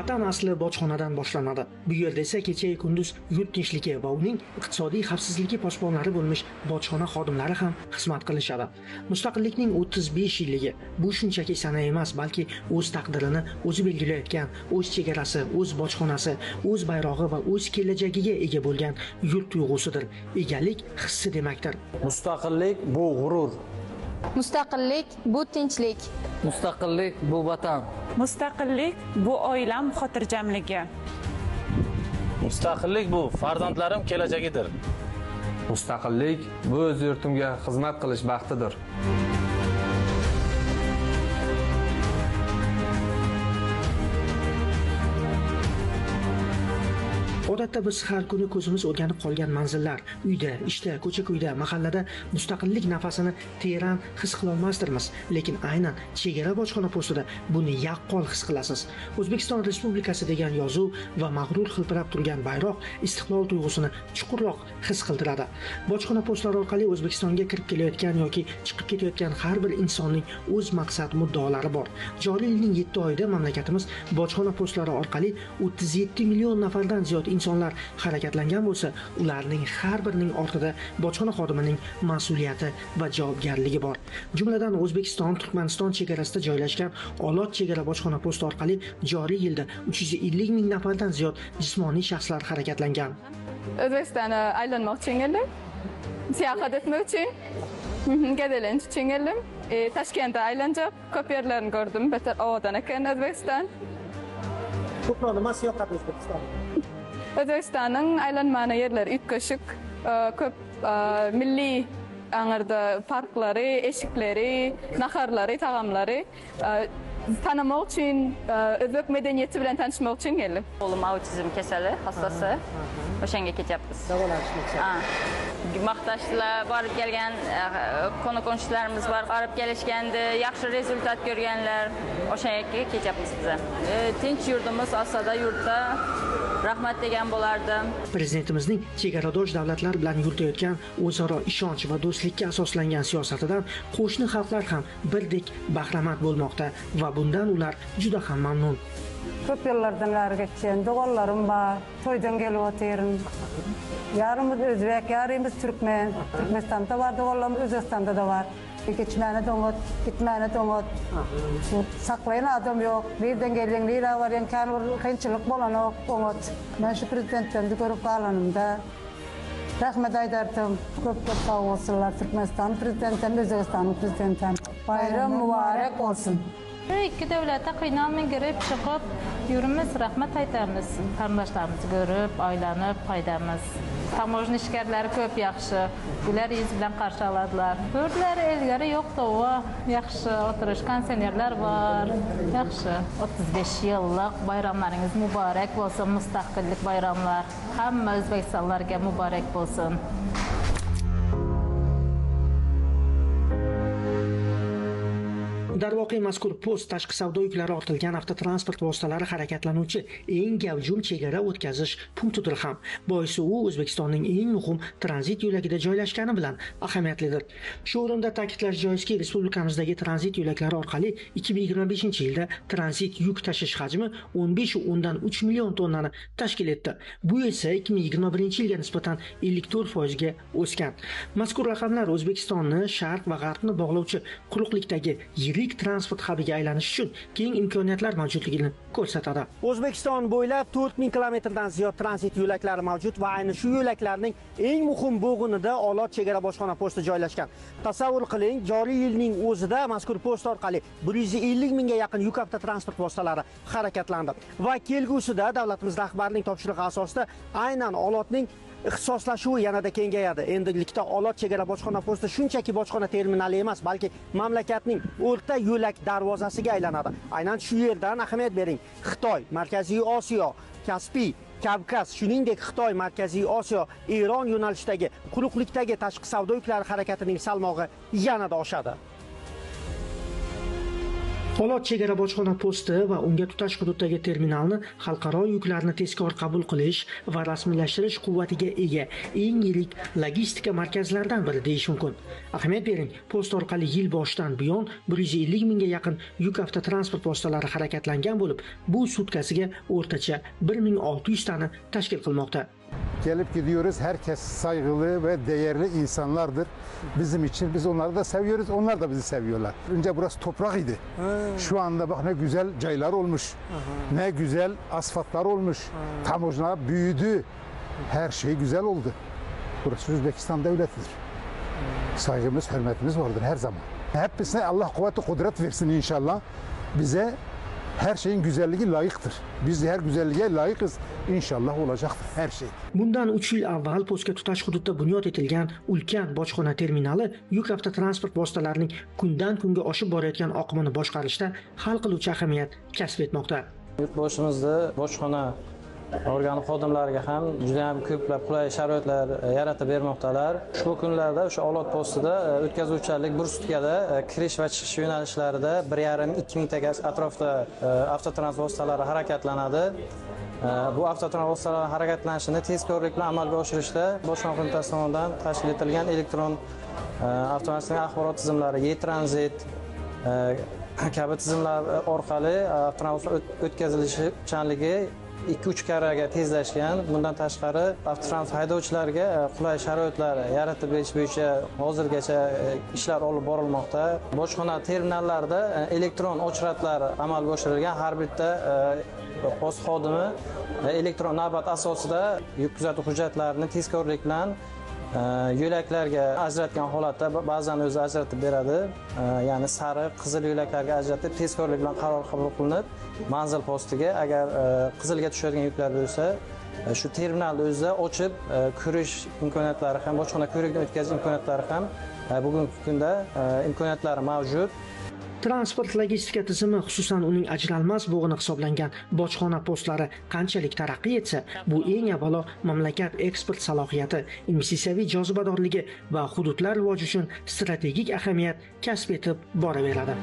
Vatan asli bojxonadan boshlanadi. Bu yerda esa kecha kunduz yurt tinchligi va uning iqtisodiy xavfsizligi posbonlari bo'lmish bojxona xodimlari ham xizmat qilishadi. Mustaqillikning 35 yilligi bu shunchaki sana emas, balki o'z taqdirini o'zi belgilayotgan, o'z chegarasi, o'z bojxonasi, o'z bayrog'i va o'z kelajagiga ega bo'lgan yurt tuyg'usidir. Egalik hissi demakdir. Mustaqillik bu g'urur. Mustaqillik bu tinchlik. Mustaqillik bu vatan. Mustaqillik bu oilam xotirjamligi. Mustaqillik bu farzandlarim kelajagidir. Mustaqillik bu o'z yurtimga xizmat qilish baxtidir. Odatda biz har kuni ko'zimiz o'rganib qolgan manzillar, uyda, ishda, ko'cha-ko'yda, mahallada mustaqillik nafasini teran his qila olmasdirmiz, lekin aynan chegara bojxona postida buni yaqqol his qilasiz. O'zbekiston Respublikasi degan yozuv va mag'rur hilpirab turgan bayroq istiqlol tuyg'usini chuqurroq his qildiradi. Bojxona postlari orqali O'zbekistonga kirib kelayotgan yoki chiqib ketayotgan har bir insonning o'z maqsad muddaolari bor. Joriy yilning 7 oyida mamlakatimiz bojxona postlari orqali 37 million nafardan ziyod insonlar harakatlangan bo'lsa, ularning har birining ortida bojxona xodimining mas'uliyati va javobgarligi bor. Jumladan, O'zbekiston Turkmaniston chegarasida joylashgan Olot chegara bojxona posti orqali joriy yilda 350 ming nafardan ziyod jismoniy shaxslar harakatlangan. O'zbekistonni aylanmoqchi keldim. Sayohat etmek uchun, gezelenç uchun keldim. Toshkentda aylanjab, ko'p yerlarni ko'rdim. Beter ovadan ekan O'zbekiston. Ko'proq nima sayohat O'zbekiston? O'zbekistonning aylanmani yerlari üytgeşik, ko'p milliy aňyrda parklary, eşikleri, naharlary, tagamlary tanımak uchun, o'zbek medeniyeti bilan tanışmak uchun keldim. O'g'lim autizm kasali, hastası. O'shanga ketyapmiz. Davolanish maqsadida. Maqtashlar, borib kelgan qo'ni qo'shnilarimiz bor, borib kelishgandi, yaxshi rezultat ko'rganlar. O'shanga ketyapmiz biz. Tinch yurtimiz, Osoda yurtda rahmat degan bo'lardim. Prezidentimizning chegaradosh davlatlar bilan yuritayotgan o'zaro ishonch va do'stlikka asoslangan siyosatidan qo'shni xalqlar ham birdek bahramand bo'lmoqda va bundan ular juda ham mamnun. Ko'p yillardan beri geçen do'gonlarim bor, to'ydan kelib o'tirim. Yarimiz o'zbek, yarimiz turkmen. Turkmanistonda bor do'gonlarim, O'zbekistonda da bor. Geçmeni do'ngot, gitmeni do'ngot. Saqlayan adam yo'q. Nereden gelin, nereye varyan, qiyinchilik bo'lan o'ngot. Men shu prezidentlarni ko'rib qolganimda rahmat aytardim. Ko'p-ko'p sog' bo'lsinlar Turkmaniston prezidenti ham, O'zbekiston prezidenti ham. Bayram muborak bo'lsin. Ikki davlatda qiynalmay girib chiqib yurimiz, rahmat aytamiz. Qarindoshlarimizni ko'rib, aylanib qaytamiz. Tamojna ishkarlari ko'p yaxshi. Güler yuz bilan qarshi oladilar. Ko'rdilar, ilgari yo'qdi, o yaxshi o'tirish, konditsionerlar bor. Yaxshi. 35 yillik bayramlaringiz muborak bo'lsin, mustaqillik bayramlar. Hamma o'zbekistonlarga muborak bo'lsin. Darvoqe, mazkur post tashqi savdo yuklari ortilgan avtotransport vositalari harakatlanuvchi eng gavjum chegara o'tkazish punktidir ham. Boisi u O'zbekistonning eng muhim tranzit yo'lagida joylashgani bilan ahamiyatlidir. Shu o'rinda ta'kidlash joizki, respublikamizdagi tranzit yo'laklari orqali 2025-yilda tranzit yuk tashish hajmi 15.3 million tonnani tashkil etdi. Bu esa 2021-yilga nisbatan 54% ga o'sgan. Mazkur raqamlar O'zbekistonni sharq va g'arbni bog'lovchi quruqlikdagi yirik transport xabiga aylanish uchun keng imkoniyatlar mavjudligini ko'rsatadi. O'zbekiston bo'ylab 4000 kilometrdan ziyod tranzit yo'laklari mavjud va ayni shu yo'laklarning eng muhim bo'g'inida Olot chegara bojxona posti joylashgan. Tasavvur qiling, joriy yilning o'zida mazkur post orqali 150 mingga yaqin yuk avtotransport vositalari harakatlandi va kelgusida davlatimiz rahbarining topshirig'i asosida aynan Olotning ixtisoslashuvi yanada kengayadi. Endilikda Olot chegara bojxona posti shunchaki bojxona terminali emas, balki mamlakatning o'rta yo'lak darvozasiga aylanadi. Aynan shu yerdan ahamiyat bering. Xitoy, Markaziy Osiyo, Kaspiy, Kavkaz, shuningdek Xitoy, Markaziy Osiyo, Eron yo'nalishidagi quruqlikdagi tashqi savdo yuklari harakatining salmog'i yanada oshadi. Olot chegara bojxona posti va unga tutash hududdagi terminalni xalqaro yuklarni tezkor qabul qilish va rasmiylashtirish quvvatiga ega eng yirik logistika markazlaridan biri deyish mumkin. Ahamiyat bering, post orqali yil boshidan buyon 150 mingga yaqin yuk avtotransport vositalari harakatlangan bo'lib, bu sutkasiga o'rtacha 1600 tani tashkil qilmoqda. Gelip gidiyoruz. Herkes saygılı ve değerli insanlardır. Bizim için biz onları da seviyoruz. Onlar da bizi seviyorlar. Önce burası toprak idi. Şu anda bak ne güzel caylar olmuş. Ne güzel asfaltlar olmuş. Tamojna büyüdü. Her şey güzel oldu. Burası Özbekistan devletidir. Saygımız, hürmetimiz vardır her zaman. Hepsine Allah kuvvet kudret versin inşallah. Bize her şeyin güzelliği layıktır. Biz her güzelliğe layıkız. İnşallah olacaktır her şey. Bundan 3 yil avval postga tutash hududda bunyod etilgan ulkan bojxona terminali yuk avtotransport vositalarining kundan kunga oshib borayotgan oqimini boshqarishda hal qiluvchi ahamiyat kasb etmoqda. Yurtboshimizda bojxona organi xodimlariga ham juda ham ko'plab qulay sharoitlar yaratib bermoqdalar. Ushbu kunlarda o'sha Olot postida o'tkazuvchanlik bir sutkada kirish va chiqish yo'nalishlarida 1,5-2 mingtaga atrofda avtotransport vositalari harakatlanadi. Bu avtotransport vositalari harakatlanishini tezkorlik bilan amalga oshirishda Bojxona qo'mitasi tomonidan tashkil etilgan elektron avtomatik axborot tizimlari, e-tranzit kabi tizimlar orqali avtotransport o'tkazilishchanligi 2-3 karraga tezlashgan. Bundan tashqari avtotransport haydovchilariga qulay sharoitlar yaratib berish bo'yicha hozirgacha ishlar olib borilmoqda. Bojxona terminallarida elektron ochratlar amalga oshirilgan. Har bitta post xodimi elektron navbat asosida yuk kuzatuv hujjatlarini tezkorlik bilan yo'laklarga ajratgan holatda ba'zan o'zi ajratib beradi. Ya'ni sariq, qizil yo'laklarga ajratib tezkorlik bilan qaror qabul qilinib, manzil postiga agar qizilga tushadigan yuklar bo'lsa, shu terminalni o'zida ochib ko'rish imkoniyatlari ham, bojxona ko'rigidan o'tkazish imkoniyatlari ham bugungi kunda imkoniyatlari mavjud. Transport logistika tizimi, xususan uning ajralmas bo'g'ini hisoblangan bojxona postlari qanchalik taraqqiy etsa, bu eng avvalo mamlakat eksport salohiyati, investitsiyaviy jozibadorligi va hududlar rivoji uchun strategik ahamiyat kasb etib boraveradi.